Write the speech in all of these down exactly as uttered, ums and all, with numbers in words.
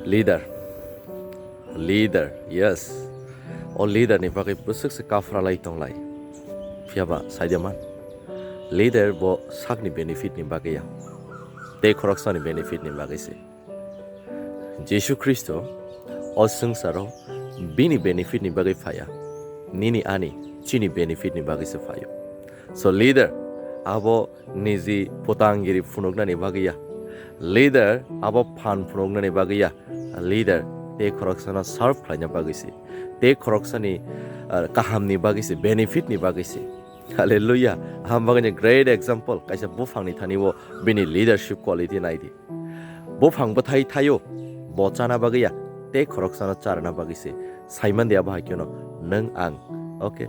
Leader, leader, yes. O leader ni bagwi bwswk se kafra lai tong lai. Phiya ba sai de man. Leader bo sakni benefit ni bagwi ya. Tei khoroksa ni benefit ni bagwi se. Jisu Khristo o swngcharo bini benefit ni bagwi phaya. Nini ani chini benefit ni bagwi se phaio. So leader abo niji putangiri phunuknani bagwi ya. Leader abo phan phunuknani bagwi ya. Leader tei khoroksano serve khlaina bagwi se. Tei khoroksani, ah, kahamni bagwi se, benefit ni bagwi se. Hallelujah. Aham bagwi ni great example kaisa buphangni thani o bini leadership quality nai di. Buphang bwthai thaio, bo chana bagwi ya, tei khoroksano charna bagwi se. Saimandi abo hai kheno nwng ang. Okay.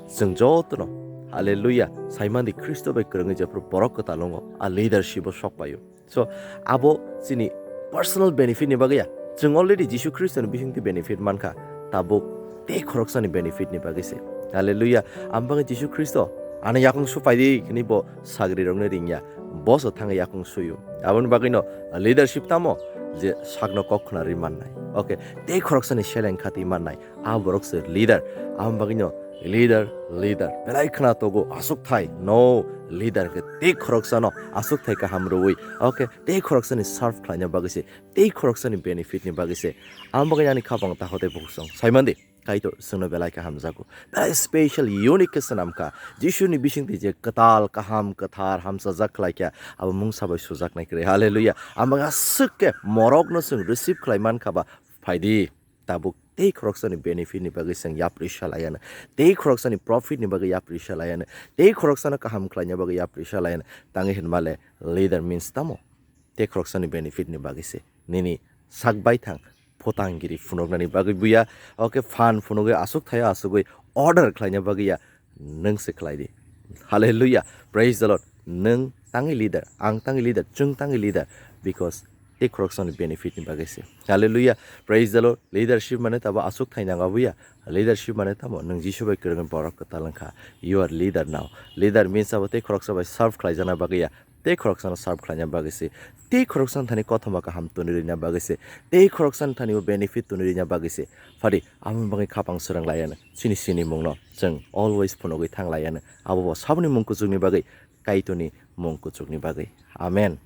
Chwng jotono, hallelujah, saimandi Khristo bai kwrwngwi jephru borok kwtal wngo, a leadership o sok paio. So, abo chini personal benefit ni bagwi ya. Chwng already Jisu Khristo ni bisingtwi benefit mankha, tabuk tei khoroksani benefit ni bagwi se. Hallelujah. Ang bagwi Jisu Khristo, "Ano yakung supai di," hwnwi bo sagri rokno ringya. Boso thangwi yakung suyo. Aboni bagwino leadership tamo je sakno kok khna ri mannai. Okay, tei khoroksani seleng khati mannai. A borok se leader. Aboni bagwino leader, leader. Belai khna togo aswk thai. No, leader khe tei khoroksano aswk thai kaham rwui. Okay, tei khoroksani serve khlaina bagwi se. Tei khoroksani benefit ni bagwi se. Aboni bagwi ani khapang ta hote bukhuk song. Saimandi. Kaitor chwngno belai khe hamjago. Belai special, unique khe swnam kha. Jisuni bisingtwi je kwtal, kaham, kwthar, hamchajak khlai kha, abo mungsa bai sujaknai kwrwi. Hallelujah. Ang bagwi aswk khe morokno chwng receive khlai man kha ba, phai di. Tabuk tei khoroksani benefit ni bagwi chwng yapri sa lai anw. Tei khoroksani profit ni bagwi yapri sa lai anw. Tei khoroksano kaham khlaina bagwi yapri sa lai anw. Tangwi hwnma le leader means tamo? Tei khoroksani benefit ni bagwi se. Nini sak bai thang photang giri phunuknani bagwi buya, oke, phan phunugwi aswk thaio aswkgwi order khlaina bagwi ya, nwng se khlai di. Hallelujah. Praise the Lord. Nwng tangwi leader, ang tangwi leader, chwng tangwi leader, because tei khoroksani benefit ni bagwi se. Hallelujah. Praise the Lord. Leadership mane tabo aswk thai nang abuya. Leadership mane tamo nwng Jisu bai kwrwngwi borok kwtal wngkha. You are leader now. Leader means abo tei khoroksa bai serve khlaijana bagwi ya. Tei khoroksano serve khlaina bagwi se, tei khoroksano thani kothoma kaham toni rwina bagwi se, tei khoroksano thani o benefit toni rwina bagwi se. Phadi, aboni bagwi khapang swrwng lai anw, chini sinimungno chwng always phunugwi thang lai anw. Abo bo saboni mung kuchukni bagwi, Kaitorni mung kuchukni bagwi. Amen.